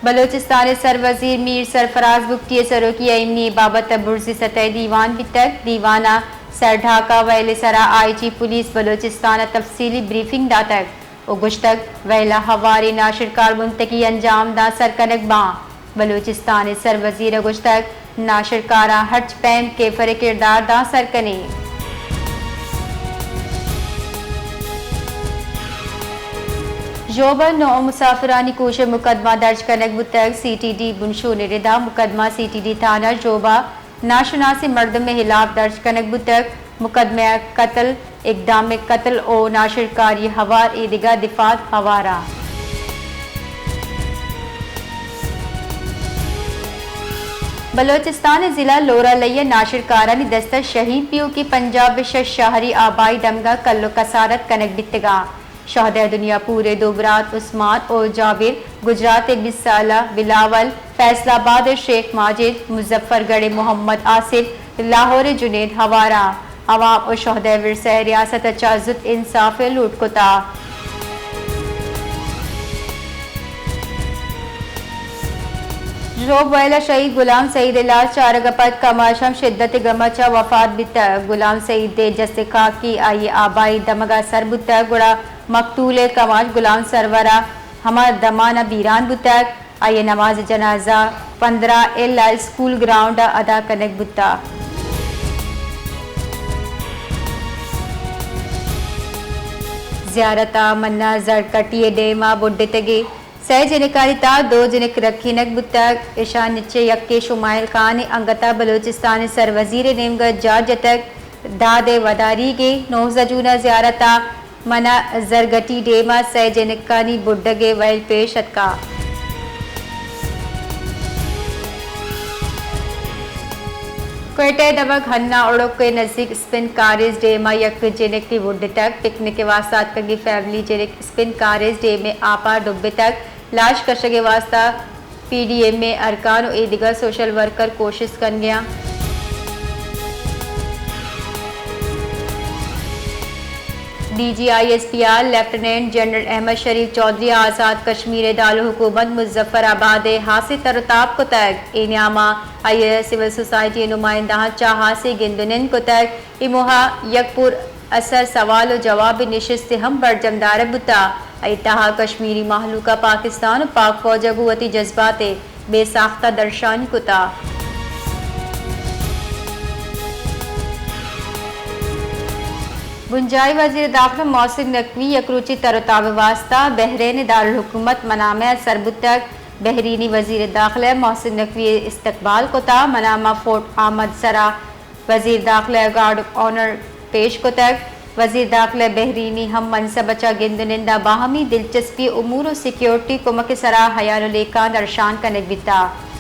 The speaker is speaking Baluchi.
بلوچستان ءِ سروزیر میر سرفراز بگٹی ءِ سروکی ءَ ایمنی ءِ بابت ءَ برزی سطح ءِ دیوان بیتگ۔ دیوان ءَ سر ڈھاکہ ویل ءِ سرا آئی جی پولیس بلوچستان ءَ تفصیلی بریفنگ داتگ ءُ گوشتگ، ویل ءَ ہواریں ناشرکار بنتگی انجام داں سر کنگ باں۔ بلوچستان ءِ سروزیر ءَ گوشتگ، ناشرکاراں ہرچ پیم کیفر ءِ کردار داں سر کنیں۔ ژوب ءَ نو مسافرانی کوش ءِ مقدمہ درج کنگ بوتگ۔ سی ٹی ڈی بنشون ءِ ردا مقدمہ سی ٹی ڈی تھانہ ژوب ءَ ناشناسیں مردم ءِ ہلاپ درج کنگ بوتگ۔ مقدمہ ءَ قتل، اقدام قتل ءُ ناشرکاری ہوار ءُ دگہ دفعات ہوار اَنت۔ بلوچستان ءِ ضلع لورالئی ءَ ناشرکارانی دست ءَ شہید پیوکی پنجاب ءِ شش شہری آبائی دمگ ءَ کل ءُ کسارت کنگ بیتگ اَنت۔ شہدائے دنیا پور ءِ دو برات عثمان ءُ جابر، گجرات ءِ بیست سالہ بلاول، فیصل آباد ءِ شیخ ماجد، مظفر گڑھ ءِ محمد آصف، لاہور ءِ جنید ہوار اَنت۔ عوام ءُ شہدائے ورثہ ءَ ریاست ءَ چہ زوت انصاف ءِ لوٹ کتگ۔ ژوب ویل ءَ شہید غلام سعید ءِ لاش چارگ ءَ پد کماش ہم شدت ءِ گم ءَ چہ وفات بیتگ۔ غلام سعید ءِ جست ءِ خاکی آئی ءِ آبائی دمگ ءَ سر بوتگ، گڑا مقتول ءِ کماش غلام سرور ءَ ہما دمان ءَ بیران بوتگ۔ آئی ءِ نماز جنازہ پندرہ ہل ءَ اسکول گراؤنڈ ءَ ادا کنگ بوتگ۔ زیارت ءَ منا زرکٹی ءِ ڈیم ءَ بڈتگیں سئے جنکانی تہا دو جنک رکھینگ بوتگ۔ اشانی چہ یکے شمائل خان انگت ءَ بلوچستان ءِ سروزیر ءِ نیمگ ءَ جار جتگ۔ داد ءِ وداریگ ءَ نوزدہ جون ءَ زیارت ءَ منا زرگٹی ڈیم ءَ سئے جنکانی بڈگ ءِ ویل پیش اتکگ۔ کوئٹہ ءِ دمگ ہنا اڑک ءِ نزیک اسپن کاریز ڈیم ءَ یک جنکے بڈتگ۔ پکنک ءِ واستہ اتکگیں فیملی جنک اسپن کاریز ڈیم ءِ آپ ءَ ڈبتگ۔ لاش کشگ ءِ واستہ پی ڈی ایم اے ارکان ءُ اے دگہ سوشل ورکر کوشست کنگ ءَ اَنت۔ D G I S P R lieutenant general Ahmed Sharif Chaudhry ءَ آزاد کشمیر ءِ دارالحکومت مظفر آباد ءِ ہاسیں تر ءُ تاب کتگ۔ اے نیام ءَ آئی ءَ سول سوسائٹی ءِ نمائندہاں چہ ہاسیں گند ءُ نند کتگ۔ اے موہ ءَ یک پر اثر سوال ءُ جواب ءِ نشست ہم برجم دارگ بوتگ۔ اے تہا کشمیری مہلوک ءَ پاکستان ءُ پاک فوج ءَ گوں وتی جذبات ءِ بے ساخت ءَ درشانی کتگ۔ بنجاہی وزیر داخلہ محسن نقوی یک روچی تر ءُ تاب ءِ واستہ بحرین ءِ دارالحکومت منامہ ءَ سر بوتگ۔ بحرینی وزیر داخلہ محسن نقوی ءِ استقبال کتگ۔ منامہ فورٹ احمد ءِ سرا وزیر داخلہ ءَ گارڈ آف آنر پیش کتگ۔ وزیر داخلہ ءِ بحرینی ہم منصب ءَ چہ گند ءُ نند ءَ باہمی دلچسپی امور ءُ سیکورٹی کمک ءِ سرا ہیال ءُ لیکہاں درشان کنگ بیتگ۔